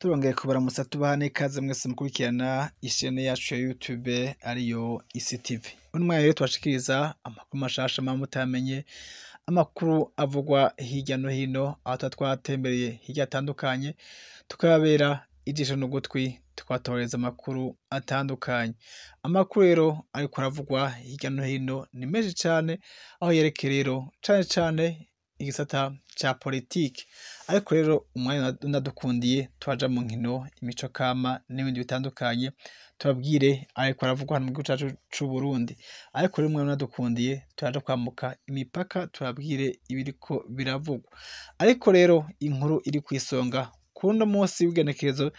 Turongeye kubaramutsa tubaha n'ikaze mwese mukurikirana ishene yacu ya YouTube ariyo ICTV. Uno mwanya rero tubashikiriza amakuru mashasha muba mutamenye, amakuru avugwa hirya no hino, aho tuba twatembereye hirya hatandukanye, tukababera ijisho n'ugutwi, tukabatorereza amakuru atandukanye. Amakuru rero ariko aravugwa hirya no hino ni menshi cane, aho yerekeye rero cane cane igisata ca politike. Ariko rero umwanya unadukundiye turaja mu nkino, imico kama n'ibindi bitandukanye, tubabwire ariko aravugwa hano mu gihugu cacu c'Uburundi. Ariko rero umwanya unadukundiye turaja kwambuka imipaka tubabwire ibiriko biravugwa. Ariko rero inkuru iri kw'isonga kuno musi w'igenekerezo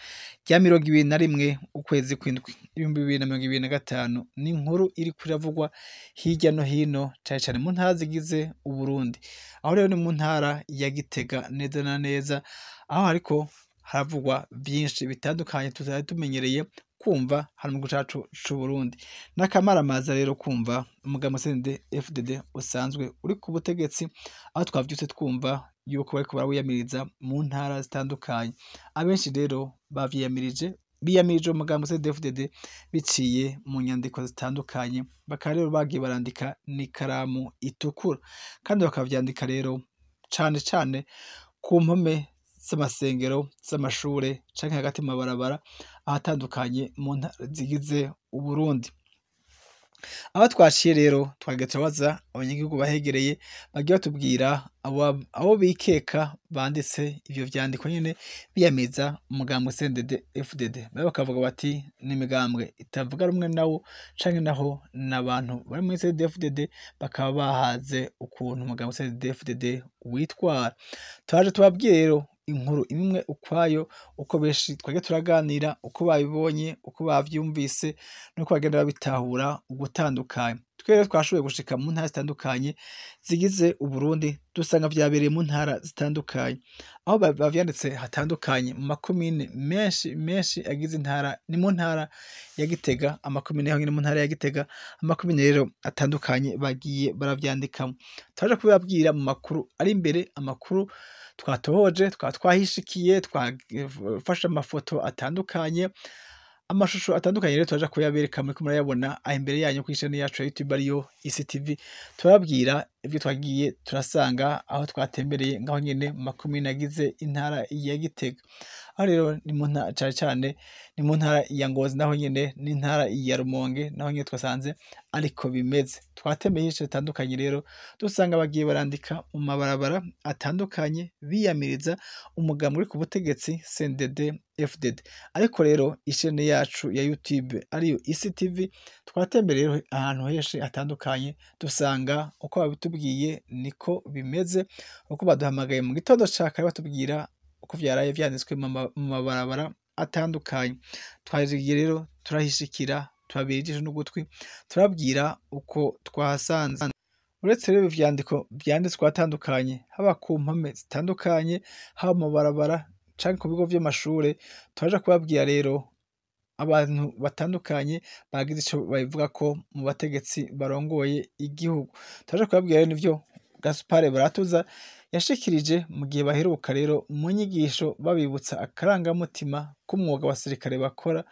rya 21 ukwezi kw'indwi 2025 ni inkuru iriko iravugwa hirya no hino cane cane mu ntara zigize Uburundi. Aho rero ni mu ntara ya Gitega neza na neza, aho hariko haravugwa vyinshi bitandukanye tutari tumenyereye kumva hano mu gihugu cacu c'Uburundi. N'akamaramaza rero kumva umugambwe CNDD-FDD usanzwe uri ku butegetsi, aho twavyutse twumva yuko bariko barawiyamiriza mu ntara zitandukanye. Abenshi rero bavyiyamirije, biyamirije umugambwe CNDD-FDD biciye mu nyandiko zitandukanye, bakaba rero bagiye barandika n'ikaramu itukura, kandi bakavyandika rero cane cane ku mpome z'amasengero, z'amashure canke hagati mu mabarabara ahatandukanye mu ntara zigize Uburundi. Aho twaciye rero twagiye turabaza abanyagihugu bahegereye, bagiye batubwira abo bikeka banditse ivyo vyandiko nyene biyamiriza umugambwe CNDD-FDD. Bamwe bakavuga bati ni imigambwe itavuga rumwe nawo, canke naho n'abantu bari muri CNDD-FDD bakaba bahaze ukuntu umugambwe CNDD-FDD witwara. Turaje tubabwire rero inkuru imwe ukwayo, uko benshi twagiye turaganira, uko babibonye, uko bavyumvise nuko bagenda babitahura ugutandukanye. Twe rero twashoboye gushika mu ntara zitandukanye zigize Uburundi, dusanga vyabereye mu ntara zitandukanye, aho bavyanditse hatandukanye mu makomine menshi menshi agize intara. Ni mu ntara ya Gitega, amakomine yaho nyene mu ntara ya Gitega, amakomine rero atandukanye bagiye baravyandikamwo. Turaja kubibabwira mu makuru ari imbere, amakuru twatohoje, twaba twahishikiye, twafashe amafoto atandukanye, amashusho atandukanye rero turaja kuyabereka, muriko murayabona aho imbere yanyu kw'ishene yacu ya YouTube ariyo ICTV. Turababwira ivyo twagiye turasanga aho twatembereye ngaho nyene mu makomine agize intara ya Gitega. Aho rero ni mu ntara cane cane ni mu ntara ya Ngozi, naho nyene n'intara ya Rumonge, naho nyene twasanze ariko bimeze. Twatembeye henshi hatandukanye rero dusanga bagiye barandika mu mabarabara atandukanye biyamiriza umugambwe uri ku butegetsi CNDD-FDD. Ariko rero ishene yacu ya YouTube ariyo ICTV twatembereye ahantu henshi hatandukanye, dusanga uko babitubwiye niko bimeze, uko baduhamagaye mu gitondo ca kare batubwira uko vyaraye vyanditswe mu mabarabara atandukanye. Twagiye rero turahishikira, tubabera ijisho n'ugutwi, turababwira uko twahasanze. Uretse rero ivyandiko vyanditswe ahatandukanye, haba ku mpome zitandukanye, haba mu mabarabara canke ku bigo vy'amashure, turaja kubabwira rero abantu batandukanye bagize ico babivugako mu bategetsi barongoye igihugu. Turaja kubabwira rero n'ivyo Gaspard Baratuza yashikirije mu gihe baheruka rero mu nyigisho babibutsa akarangamutima k'umwuga abasirikare bakora,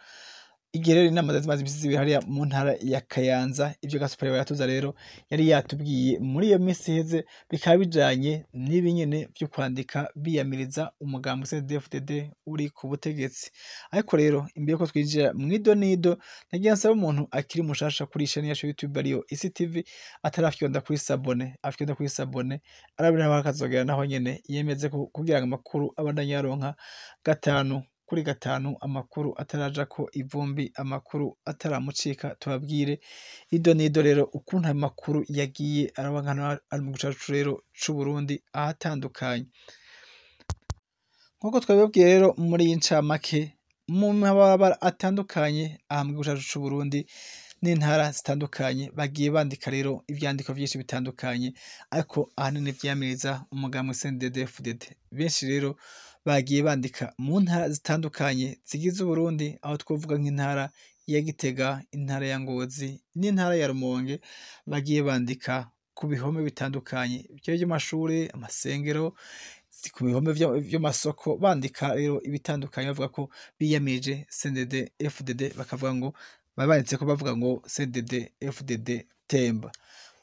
igihe rero inama zari zimaze imisi zibiri hariya mu ntara ya Kayanza. Ivyo Gaspard Baratuza rero yari yatubwiye muri iyo misi iheze bikaba bijanye n'ibi nyene vyo kwandika biyamiriza umugambwe CNDD-FDD uri ku butegetsi. Ariko rero imbere yuko twinjira mw'ido nido, nagira nsabe umuntu akiri mushasha kuri ishene yacu ya YouTube ariyo ICTV atarafyonda kuri s'abonner, afyonda kuri s'abonner, arabe naho akazogera naho nyene yemeze kugira ngo amakuru abandanye aronka gatanu kuri gatanu, amakuru atarajako ivumbi, amakuru ataramucika. Tubabwire ido nido rero ukuntu ayo makuru yagiye araba hano ari mu gihugu cacu rero c'Uburundi ahatandukanye. Nkuko twabibabwiye rero muri iyi ncamake, mu mabarabara atandukanye aha mu gihugu cacu c'Uburundi n'intara zitandukanye bagiye bandika rero ivyandiko vyinshi bitandukanye, ariko ahanini vyiyamiriza umugambwe CNDD-FDD. Benshi rero bagiye bandika mu ntara zitandukanye zigize Uburundi, aho twovuga nk'intara ya Gitega, intara ya Ngozi n'intara ya Rumonge, bagiye bandika ku bihome bitandukanye vy'amashure, amasengero, ku bihome vy'amasoko, bandika rero ibitandukanye bavuga ko biyamirije CNDD FDD, bakavuga ngo babanditse ko bavuga ngo CNDD FDD temba.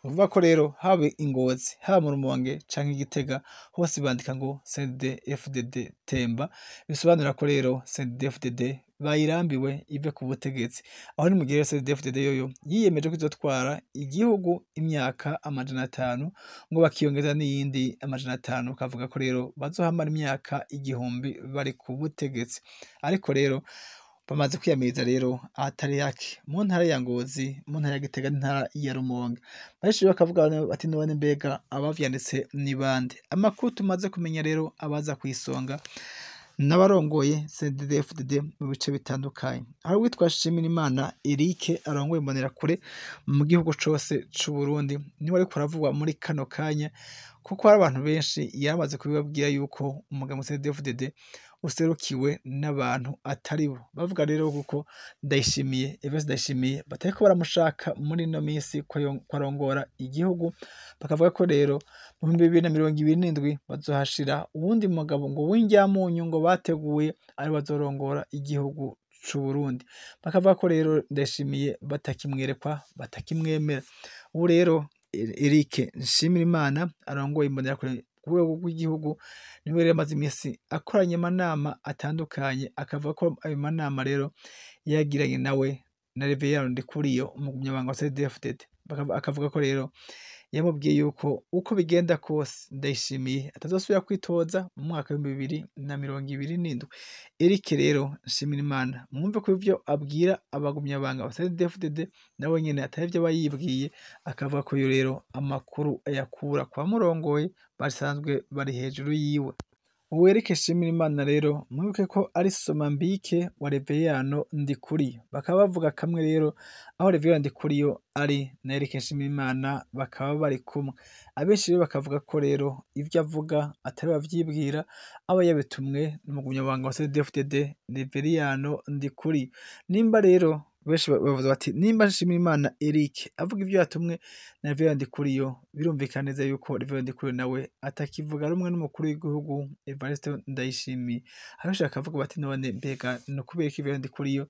Uvuga ko rero haba i Ngozi, haba mu Rumonge canke i Gitega, hose bandika ngo CNDD FDD temba, bisobanura ko rero CNDD FDD bayirambiwe ive ku butegetsi. Aho ni mu gihe CNDD FDD yoyo yiyemeje ko izotwara igihugu imyaka 500, ngo bakiyongeza n'iyindi 500, bakavuga ko rero bazohamara imyaka 1000 bari ku butegetsi. Ariko rero bamaze kwiyamiriza rero ahatari hake mu ntara ya Ngozi, mu ntara ya Gitega n'intara ya Rumonge. Benshi bakavuga bati none mbega abavyanditse ni bande? Amakuru tumaze kumenya rero abaza kw'isonga n'abarongoye CNDD FDD mu bice bitandukanye. Hari uwitwa Nshimirimana Eric arongoye Imbonerakure mu gihugu cose c'Uburundi, niwe ariko aravugwa muri kano kanya, kuko hari abantu benshi yaramaze kubibabwira yuko umugambwe CNDD FDD userukiwe n'abantu atari bo. Bavuga rero kuko Ndayishimiye, Evariste Ndayishimiye batariko baramushaka muri ino misi ko arongora igihugu, bakavuga ko rero mu 2027 bazohashira uwundi mugabo ngo w'indyamunyu ngo bateguye ari bazorongora igihugu c'Uburundi. Bakavuga ko rero Ndayishimiye batakimwerekwa, batakimwemera. Ubu rero Eric Nshimirimana arongoye Imbonerakure ku rwego rw'igihugu, niwe rero amaze imisi akoranye amanama atandukanye, akavuga ko ayo manama rero yagiranye nawe na Reveriyano Ndikuriyo, umunyamabanga wa CNDD FDD. Akavuga ko rero yamubwiye yuko uko bigenda kose Ndayishimiye atazosubira kwitoza mu mwaka w'2027. Eric rero Nshimirimana mwumve ko ivyo abwira abagumyabanga ba CNDD FDD nawe nyene atari ivyo aba yibwiye, akavuga ko yo rero amakuru ayakura kwa murongoye basanzwe bari hejuru yiwe. Uwo Eric Nshimirimana rero mwibuke ko ari Somambike wa Reveriyano Ndikuriyo, bakaba bavuga kamwe rero aho Reveriyano Ndikuriyo ari na Eric Nshimirimana bakaba bari kumwe. Abenshi rero bakavuga ko rero ivyo avuga atari bavyibwira, aba yabitumwe n'umugumyabanga wa CNDD FDD Reveriyano Ndikuriyo. Nimba rero benshi bavuze bati nimba Nshimirimana Eric avuga ivyo yatumwe na Reveriyano Ndikuriyo, birumvikana neza yuko Reveriyano Ndikuriyo nawe atakivuga rumwe n'umukuru w'igihugu Evariste Ndayishimiye. Abenshi bakavuga bati none mbega ni ukubera iki Reveriyano Ndikuriyo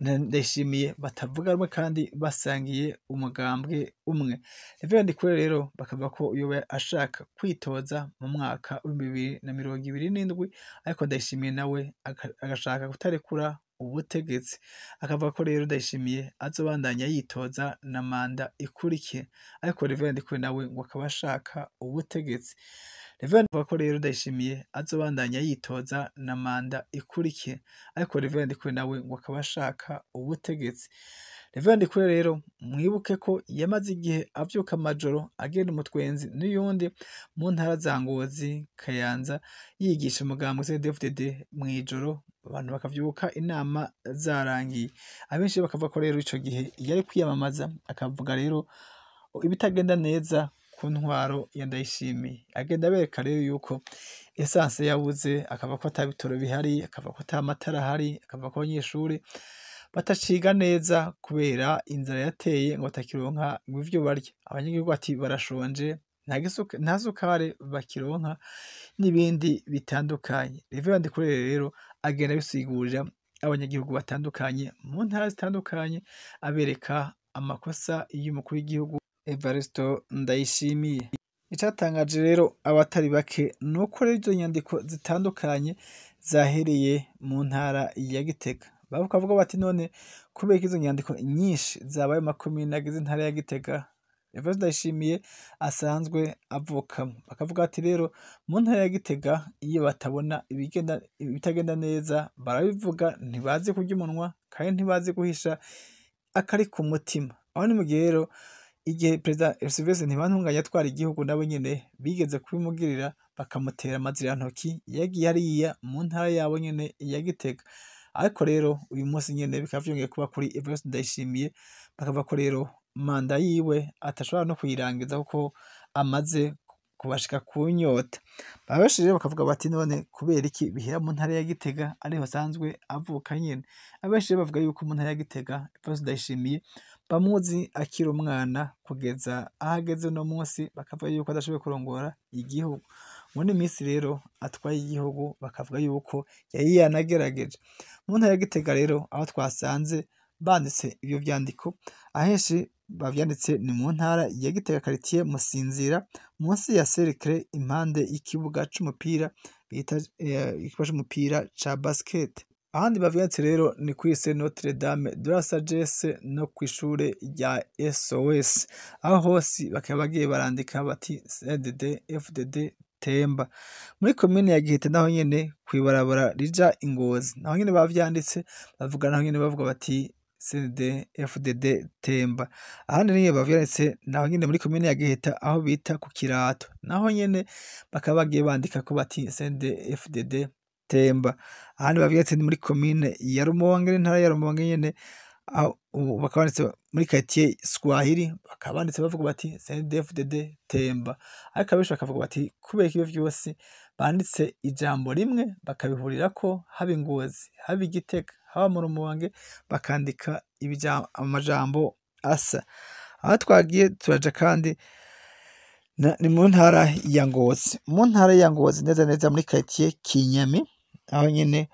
na Ndayishimiye batavuga rumwe kandi basangiye umugambwe umwe? Reveriyano Ndikuriyo rero bakavuga ko yoba ashaka kwitoza mu mwaka w'2027, ariko Ndayishimiye nawe agashaka kutarekura ubutegetsi, akavuga ko rero Ndayishimiye azobandanya yitoza na manda ikurikira, ariko Reveriyano Ndikuriyo nawe ngo akaba ashaka ubutegetsi. Reveriyano avuga ko rero Ndayishimiye azobandanya yitoza na manda ikurikira, ariko Reveriyano Ndikuriyo nawe ngo akaba ashaka ubutegetsi. Reveriyano Ndikuriyo rero mwibuke ko yamaze igihe avyuka amajoro agenda umutwenzi n'uyundi mu ntara za Ngozi, Kayanza, yigisha umugambwe CNDD FDD mw'ijoro, abantu bakavyuka inama zarangiye. Abenshi bakavuga ko rero ico gihe yari kwiyamamaza, akavuga rero ibitagenda neza ku ntwaro ya Ndayishimiye, agenda abereka rero yuko esanse yabuze, akavuga ko ata bitoro bihari, akavuga ko ata matara ahari, akavuga ko abanyeshure bataciga neza kubera inzara yateye ngo batakironka ivyo barya. Abanyagihugu bati barashonje, nta sukari bakironka n'ibindi bitandukanye. Reveriyano Ndikuriyo rero agenda abisigurira abanyagihugu batandukanye mu ntara zitandukanye, abereka amakosa y'umukuru w'igihugu Evariste Ndayishimiye. Icatangaje rero abatari bake nuko rero izo nyandiko zitandukanye zahereye mu ntara ya Gitega. Bakavuga bati none kubera ko izo nyandiko nyinshi zabaye makomine agize intara ya Gitega Evariste Ndayishimiye asanzwe avukamo, bakavuga ati rero mu ntara ya Gitega iyo batabona ibitagenda neza barabivuga, ntibazi kurya umunwa kandi ntibazi guhisha akari ku mutima. Aho ni mu gihe rero igihe Perezida Sylvestre Ntibantunganya yatwara igihugu nabo nyene bigeze kubimugirira bakamutera amazirantoki yagiye hariya mu ntara yabo nyene ya Gitega. Ariko rero uyu munsi nyene bikaba vyongeye kuba kuri Evariste Ndayishimiye, bakavuga ko rero manda yiwe atashobora no kuyirangiza kuko amaze kubashika kunyota. Abenshi rero bakavuga bati none kubera iki bihera mu ntara ya Gitega ariho asanzwe avuka nyene. Abenshi rero bavuga yuko mu ntara ya Gitega Evariste Ndayishimiye bamuzi akiri umwana kugeza aho ageze uno munsi, bakavuga yuko adashoboye kurongora igihugu. Muri ino minsi rero atwaye igihugu bakavuga yuko yari yanagerageje. Mu ntara ya Gitega rero aho twasanze banditse ivyo vyandiko, ahenshi bavyanditse ni mu ntara ya Gitega quartier Musinzira, munsi ya cercle impande y'ikibuga c'umupira bita ikibuga c'umupira ca basket. Ahandi bavyanditse rero ni kuri lycée Notre Dame de la Sagesse no kw'ishure rya SOS. Aho hose bakaba bagiye barandika bati CNDD FDD Temba. Muri komine ya Giheta naho nyene kw'ibarabara rija i Ngozi naho nyene bavyanditse, bavuga naho nyene bavuga bati CNDD FDD Temba. Ahandi nyene bavyanditse naho nyene muri komine ya Giheta aho bita ku Kirato, naho nyene bakaba bagiye bandikako bati CNDD FDD Temba. Ahandi bavyanditse ni muri komine ya Rumonge n'intara ya Rumonge nyene, bakaba banditse muri quartier Swahili, bakaba banditse bavuga bati CNDD FDD Temba. Ariko abenshi bakavuga bati kubera iki ivyo vyose banditse ijambo rimwe bakabihurirako, haba i Ngozi, haba i Gitega, haba mu Rumonge, bakandika amajambo asa. Aho twagiye turaja kandi ni mu ntara ya Ngozi. Mu ntara ya Ngozi neza neza muri quartier Kinyami, aho nyene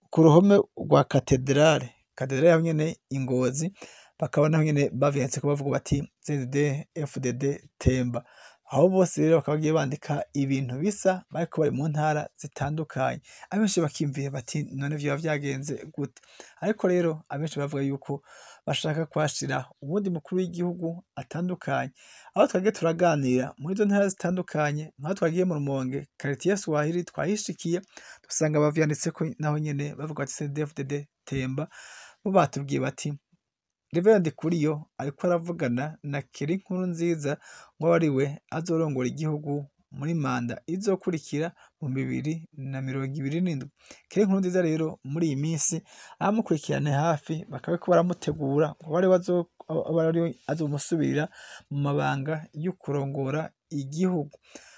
ku ruhome rwa katedrale, katedrale aho nyene i Ngozi, bakaba naho nyene bavyanditseko bavuga bati CNDD FDD Temba. Aho bose rero bakaba bagiye bandika ibintu bisa bariko bari mu ntara zitandukanye. Abenshi bakiyumvira bati none vyoba vyagenze gute? Ariko rero abenshi bavuga yuko bashaka kuhashira uwundi mukuru w'igihugu atandukanye. Aho twagiye turaganira muri izo ntara zitandukanye, nkaho twagiye mu Rumonge quartier Swahili twahishikiye, dusanga bavyanditseko naho nyene bavuga bati CNDD FDD Temba. Bo batubwiye bati Reverend Ndikuriyo ariko aravugana na Kelly Nkurunziza ngo abe ariwe azorongora igihugu muri manda izokurikira mu 2027. Kelly Nkurunziza rero muri iyi minsi abamukurikirane hafi bakaba bariko baramutegura ngo abe ariwe azomusubirira mu mabanga yo kurongora igihugu.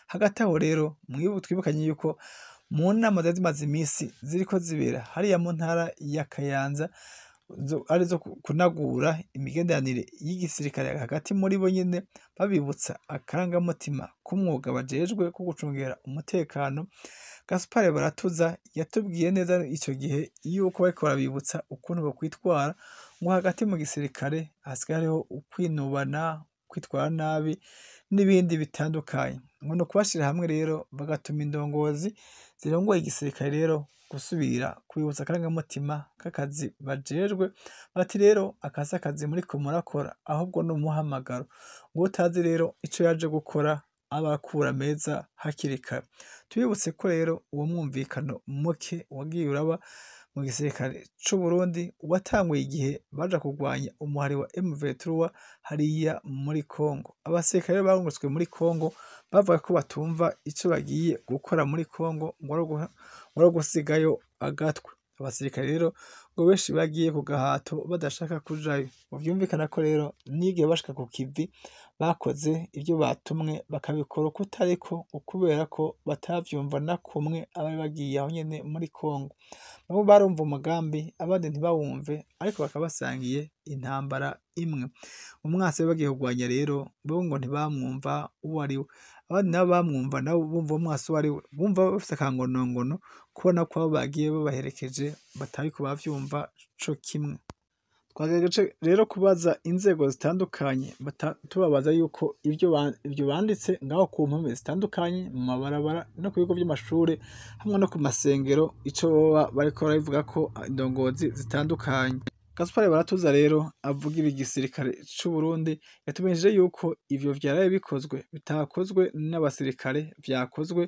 Hagati aho rero twibukanye yuko mu nama zari zimaze imisi ziriko zibera hariya mu ntara ya Kayanza, arizo kunagura imigenderanire y'igisirikare hagati muri bo nyene, babibutsa akarangamutima k'umwuga bajejwe ko gucungera umutekano. Gaspard Baratuza yatubwiye neza ico gihe yuko bariko barabibutsa ukuntu bokwitwara, ngo hagati mu gisirikare hasigaye hariho ukwinubana, kwitwara nabi n'ibindi bitandukanye. Ngo ni ukubashira hamwe rero bagatuma indongozi zirongoye igisirikare rero gusubira kwibutsa akarangamutima k'akazi bajejwe, bati rero akasi akazi muriko murakora ahubwo ni umuhamagaro. Ngo utazi rero ico yaje gukora abakura meza hakiri kare. Tubibutse ko rero uwo mwumvikano muke wagiye uraba mu gisirikare c'u Burundi watanguye igihe baja kurwanya umuhari wa M23 hariya muri Congo. Abasirikare barungutswe muri Congo bavuga ko batumva ico bagiye gukora muri Congo, ngo ari ugusigayo agatwe. Abasirikare rero ngo benshi bagiye ku gahato badashaka kujayo. Ngo vyumvikana ko rero n'igihe bashika ku kivi bakoze ivyo batumwe bakabikora uko utariko, kubera ko batavyumva na kumwe abari bagiye aho nyene muri Congo. Bamwe barumva umugambi abandi ntibawumve, ariko bakaba basangiye intambara imwe. Umwasi we bagiye kurwanya rero bo ngo ntibamwumva uwo ari we, abandi nabo bamwumva nabo bumva umwasi uwo ari we, bumva bafise akangonongono kubona ko abo bagiye babaherekeje batariko bavyumva co kimwe. Twagerageje rero kubaza inzego zitandukanye, tubabaza yuko ivyo banditse ngaho ku mpome zitandukanye mu mabarabara no ku bigo vy'amashure hamwe no ku masengero, ico boba bariko barabivuga ko indongozi zitandukanye. Gaspard Baratuza rero avugira igisirikare c'u Burundi yatumenyesheje yuko ivyo vyaraye bikozwe bitakozwe n'abasirikare, vyakozwe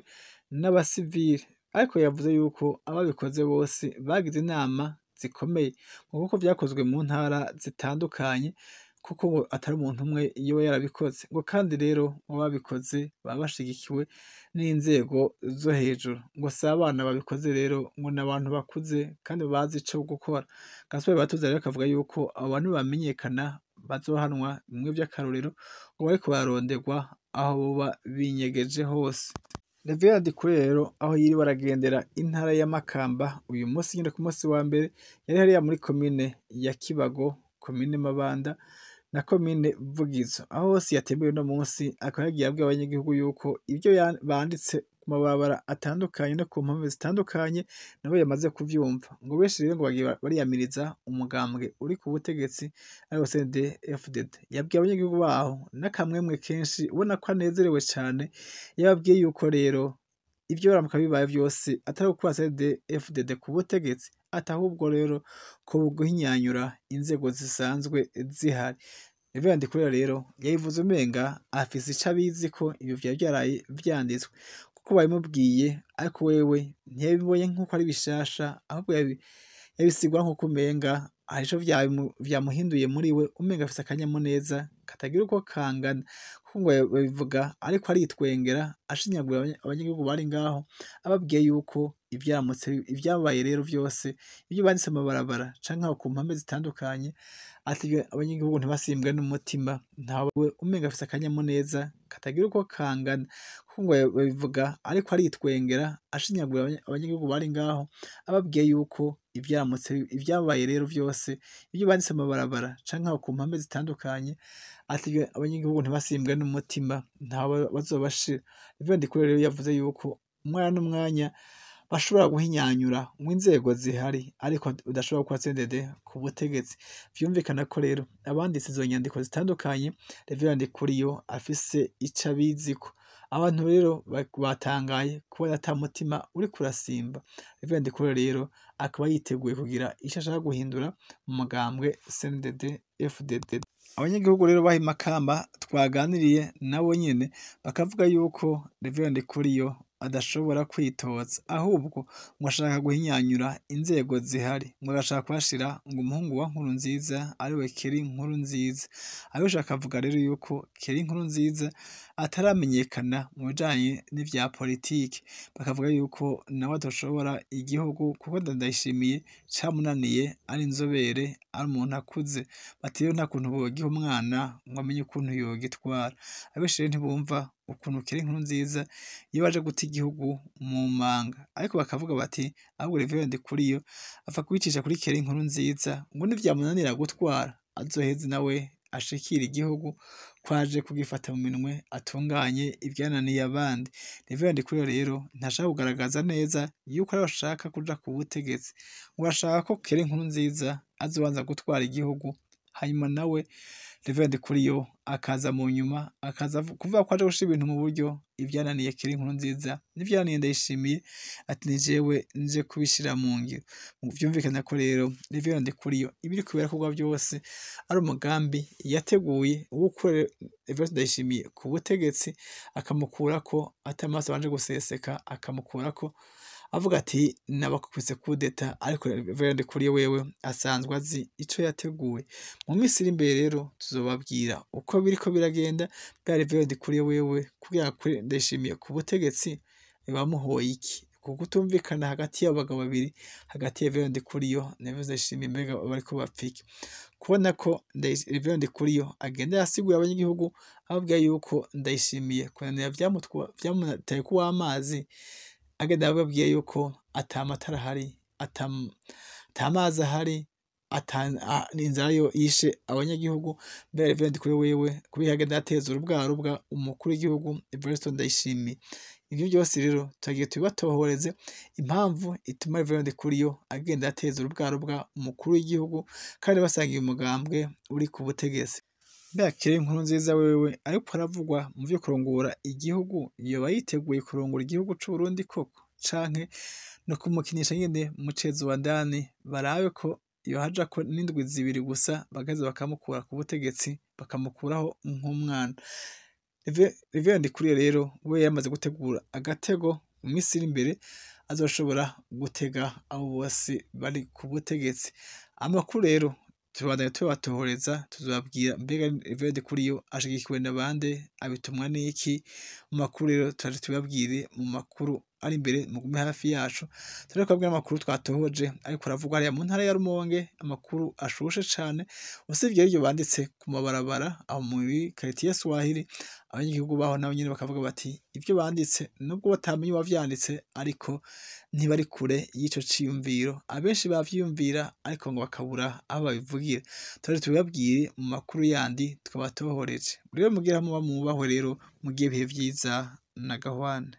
n'abasivile, ariko yavuze yuko ababikoze bose bagize inama zikomeye, ngo kuko vyakozwe mu ntara zitandukanye, kuko ngo atari umuntu umwe yoba yarabikoze, ngo kandi rero ngo babikoze baba bashigikiwe n'inzego zo hejuru, ngo si abana babikoze rero, ngo ni abantu bakuze kandi bazi ico gukora. Gaspard Baratuza rero akavuga yuko abo bantu bamenyekana bazohanwa bimwe vy'akarorero, ngo bariko bararondegwa aho boba binyegeje hose. Reverien Ndikuriyo rero aho yiriwe aragendera intara ya Makamba uyu munsi nyene ku munsi wa mbere, yari hariya muri komine ya Kibago, komine Mabanda na komine Vugizo, aho hose yatembereye uno munsi akaba yagiye abwira abanyagihugu yuko ivyo banditse ku mabarabara atandukanye no ku mpome zitandukanye nabo yamaze kuvyumva. Ngo benshi rero ngo bagiye bariyamiriza umugambwe uri ku butegetsi ariwo CNDD-FDD. Yabwiye abanyagihugu baho n'akamwemwe kenshi, ubona ko anezerewe cane, yababwiye yuko rero ivyo baramuka bibaye vyose atari ugukura CNDD-FDD ku butegetsi, ati ahubwo rero ko guhinyanyura inzego zisanzwe zihari. Reverien Ndikuriyo rero yabivuze umenga afise ico abiziko, ivyo vyari vyaraye vyanditswe kuko babimubwiye, ariko wewe ntiyabibonye nkuko ari bishasha, ahubwo yabisigura nkuko umenga hari ico vyamuhinduye muri we, umenga afise akanyamuneza katagira uko kangana, kuko ngo babivuga ariko aritwengera ashinyagurira abanyagihugu bari ngaho, ababwiye yuko ivyabaye rero vyose, ivyo banditse mu mabarabara canke aho ku mpome zitandukanye, ati abanyagihugu ntibasimbwe n'umutima, ntawe umenga afise akanyamuneza katagira uko kangana, kuko ngo babivuga ariko aritwengera ashinyagurira abanyagihugu bari ngaho, ababwiye yuko ivyabaye rero vyose, ivyo banditse mu mabarabara canke aho ku mpome zitandukanye, ati abanyagihugu ntibasimbwe n'umutima, ntawe bazobashira. Reverien Ndikuriyo rero yavuze yuko umwanya n'umwanya bashobora guhinyanyura ngo inzego zihari, ariko udashobora gukura CNDD ku butegetsi. Vyumvikana ko rero abanditse izo nyandiko zitandukanye, Reverien Ndikuriyo afise ico abiziko. Abantu rero batangaye kubona ata mutima uriko urasimba. Reverien Ndikuriyo rero akaba yiteguye kugira ico ashaka guhindura mu mugambwe CNDD FDD. Abanyagihugu rero baha Makamba twaganiriye nabo nyene bakavuga yuko Reverien Ndikuriyo adashobora kwitoza, ahubwo ngo ashaka guhinyanyura inzego zihari, ngo agashaka kuhashira ngo umuhungu wa Nkurunziza ariwe Kelly Nkurunziza. Abenshi bakavuga rero yuko Kelly Nkurunziza ataramenyekana mu bijanye n'ivya politike, bakavuga yuko nawe adashobora igihugu kuko Ndayishimiye camunaniye, ari inzobere, ari umuntu akuze, bati rero nta kuntu bogiha umwana ngo amenye ukuntu yogitwara. Abenshi rero ntibumva ukuntu Kelly Nkurunziza iyo baje guta igihugu mu manga, ariko bakavuga bati ahubwo Reverien Ndikuriyo apfa kubicisha kuri Kelly Nkurunziza, ngo nivyamunanira gutwara azoheze nawe ashikire igihugu kwaje kugifata mu minwe atunganye ivyananiye abandi. Reverien Ndikuriyo rero ntashaka kugaragaza neza yuko ariwe ashaka kuja ku butegetsi, ngo ashaka ko Kelly Nkurunziza azobanza gutwara igihugu, hanyuma nawe Reverien Ndikuriyo akaza mu nyuma, akaza kuvuga ko aje gushira ibintu mu buryo, ivyananiye Kelly Nkurunziza n'ivyananiye Ndayishimiye, ati ni jewe nje kubishira mu ngiro. Vyumvikana ko rero Reverien Ndikuriyo ibiriko birakorwa vyose ari umugambi yateguye wo gukura Evariste Ndayishimiye ku butegetsi, akamukurako ata amaraso abanje guseseka, akamukurako avuga ati nabakubise kudeta, ariko Reverien Ndikuriyo wewe asanzwe azi ico yateguye. Mu minsi iri imbere rero tuzobabwira uko biriko biragenda, bwa Reverien Ndikuriyo wewe kugira akure Ndayishimiye ku butegetsi bamuhoye iki? Ku kutumvikana hagati y'abagabo babiri, hagati ya Reverien Ndikuriyo na Evariste Ndayishimiye, mbega bariko bapfa iki? Kubona ko Reverien Ndikuriyo agenda yasigura abanyagihugu ababwira yuko Ndayishimiye kunanira vyamuteye kuw'amazi, agenda ababwiye yuko ata matara ahari, ata mazi ahari, inzara yo yishe abanyagihugu. Mbega Reverien Ndikuriyo wewe kubera agenda ateza urubwarubwa umukuru w'igihugu Evariste Ndayishimiye. Ivyo vyose rero turagiye tubibatohoreze impamvu ituma Reverien Ndikuriyo agenda ateza urubwarubwa umukuru w'igihugu kandi basangiye umugambwe uri ku butegetsi. Mbega Kelly Nkurunziza wewe ariko aravugwa mu vyo kurongora igihugu, yoba yiteguye kurongora igihugu c'Uburundi koko? Canke no kumukinisha nyene mucezo wa ndani, barabe ko yohajako n'indwi zibiri gusa bagaheza bakamukura ku butegetsi, bakamukuraho nk'umwana. Reverien Ndikuriyo rero we yamaze gutegura agatego mu minsi iri imbere azoshobora gutega abo bose bari ku butegetsi. Amakuru rero tubandanya tubatohoreza, tuzobabwira mbega Reverien Ndikuriyo ashigikiwe na bande, abitumwa n'iki? Mu makuru rero turaje tubabwire mu makuru ari imbere mugume hafi yacu. Turiko kubabwira amakuru twatohoje ariko aravugwa hariya mu ntara ya Rumonge, amakuru ashushe cane. Usivye iryo banditse ku mabarabara aho muri karitiye Swahili, abanyagihugu baho nabo nyene bakavuga bati ivyo banditse nubwo batamenya uwavyanditse ariko ntibari kure y'ico ciyumviro. Abenshi bavyiyumvira ariko ngo bakabura aho babivugira. Turaje tubibabwire mu makuru yandi twabatohoreje. Rero mugire aho muba mwubahwe, rero mugire ibihe vyiza na gahwane.